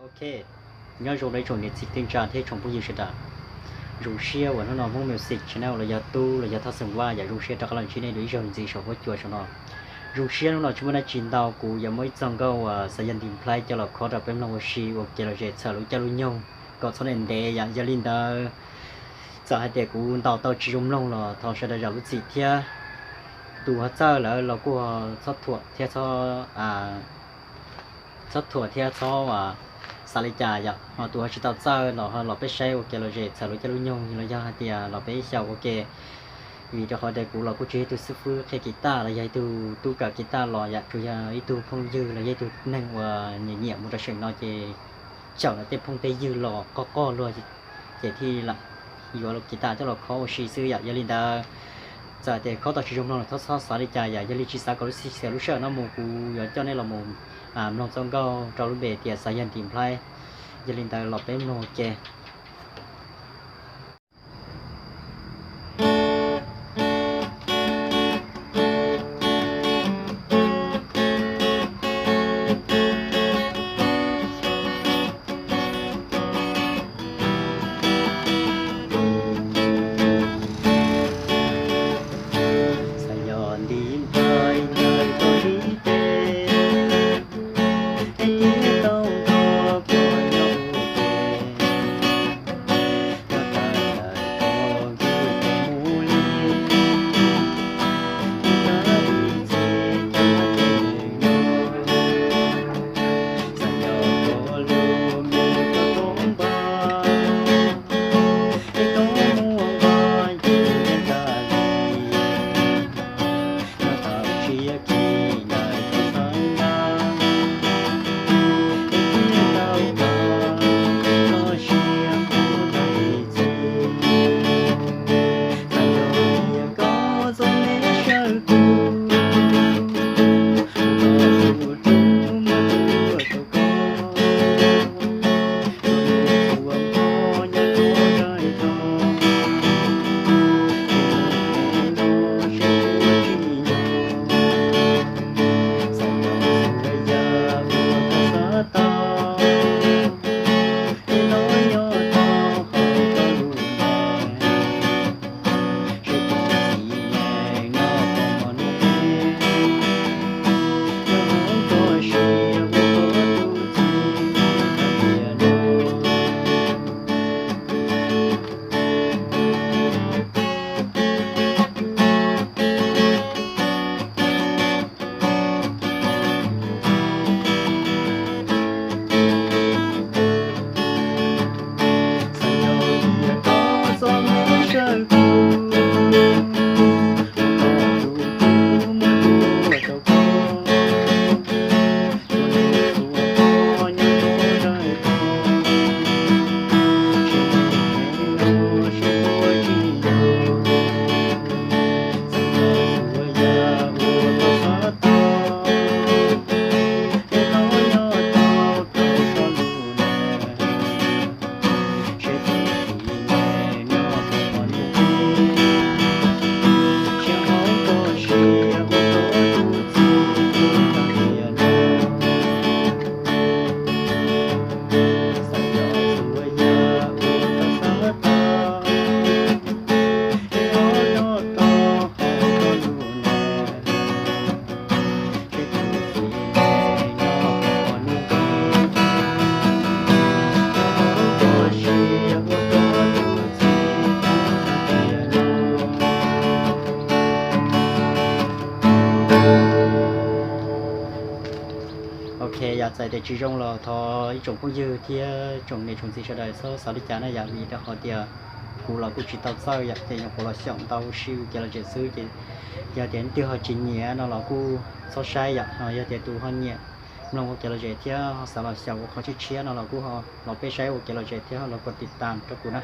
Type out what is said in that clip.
Ok, nyob zoo rau ib tsoom niam txiv kwv tij thiab tsoom phooj ywg sawv daws. Zoo siab uas hnub no Hmoob Music Channel los yog tub los yog Thaj Xeem Vaj yam zoo siab rov qab los ntsib nej dua ib zaug ntxiv saum huab cua saum no. Zoo siab hnub no tsis muaj dab tsi ntau, kuv yuav muab ib txoj nkauj uas Xav Yog Ntim Nplhaib coj los kho rau peb mloog ua si ua kev lom zem txhawm lub caij lub nyoog kom txhob ntev ntev yom. Yog li ntawd, txawm hais tias kuv ntaus tau tsis zoo mloog los thov sawv daws zam lub txim thiab. Tus ho txawj lawm los kuj txhob thuam thiab txhob txhob thuam thiab txhob xav li cas yom. Ho tus ho tsis tau txawj los ho los peb saib ua kev lom zem txhawm lub caij lub nyoog los yog hais tias los peb xyaum ua ke. Vim rau qhov tias kuv los kuj tsis yog ib tug xib fwb qhia kiv taj los yog ib tug tub kawm kiv taj los yom, tsuas yog ib tug phooj ywg los yog ib tug neeg uas nyiam nyiam mus rau seem no ces caum lawv tej phooj tej ywg los qoj qoj luag ces thiaj yuav kiv taj coj los kho ua si xwb yom. Yog li ntawd, txawm tias kho tau tsis zoo mloog los txhob txhob xav li cas yom. Yog li tsis xav kom lub sij hawm lub sij hawm no mus kuv yuav coj nej los mus mloog txoj nkauj rau lub npe tias Xav Yog Ntim Nplhaib. Yog li ntawd los peb mloog ua ke. Xav yog ntim nplhaib ntawm koj lub teb, es thiaj tau nrog koj nyob ua ke. Nyob tawm ntawm koj ntxuag tes mus li, ib hnub ib txhis koj tes nyob. Xav yog koj lub npe koj tau npaj, es tau muaj npaj yus ntag li. Nyob tau tsiab kiag ntawm koj xav npaj, es thiaj tau npaj koj siab kuv ntag li txiv. Xav yog tias koj txom nyem sawv kub, koj tus hlub muab tuaj rau koj, tus hlub txhua hmo nyob koj nraim tog, tsis muaj qhov no seb puas tsim nyog. Xav yog txhua yam uas koj xav tau, es los nyob rau hauv koj lub neej. Seb puas tsim nyog nyob rau hmo no, nyob hauv koj siab ua koj tus txiv tag tiam no. Xav yog tias koj txom nyem sawv kub, koj tus hlub muab tuaj rau koj, tus hlub txhua hmo nyob koj nraim tog, tsis muaj qhov no seb puas tsim nyog. Xav yog txhua yam uas koj xav tau, es los nyob rau hauv koj lub neej. Seb puas tsim nyog nyob rau hmo no, nyob hauv koj siab ua koj tus txiv tag tiam no. Xav yog txhua yam uas koj xav tau, es los nyob rau hauv koj lub neej. Ok, yog txawm tias tsis zoo los thov ib tsoom phooj ywg thiab tsoom niam tsoom txiv sawv daws txhob xav li cas na yom, vim rau qhov tias kuv los kuj tsis tau txawj yom, ces nyuam qhuav los xyaum ntau ua si ua kev lom zem xwb ces yog tias leej twg ho tsis nyiam no los kuj txhob saib yom. Yog tias tus ho nyiam mloog ua kev lom zem thiab ho xav los xyaum ua qhov tshiab tshiab no los kuj ho los peb saib ua kev lom zem thiab ho los kom tiv tas rau kuv na.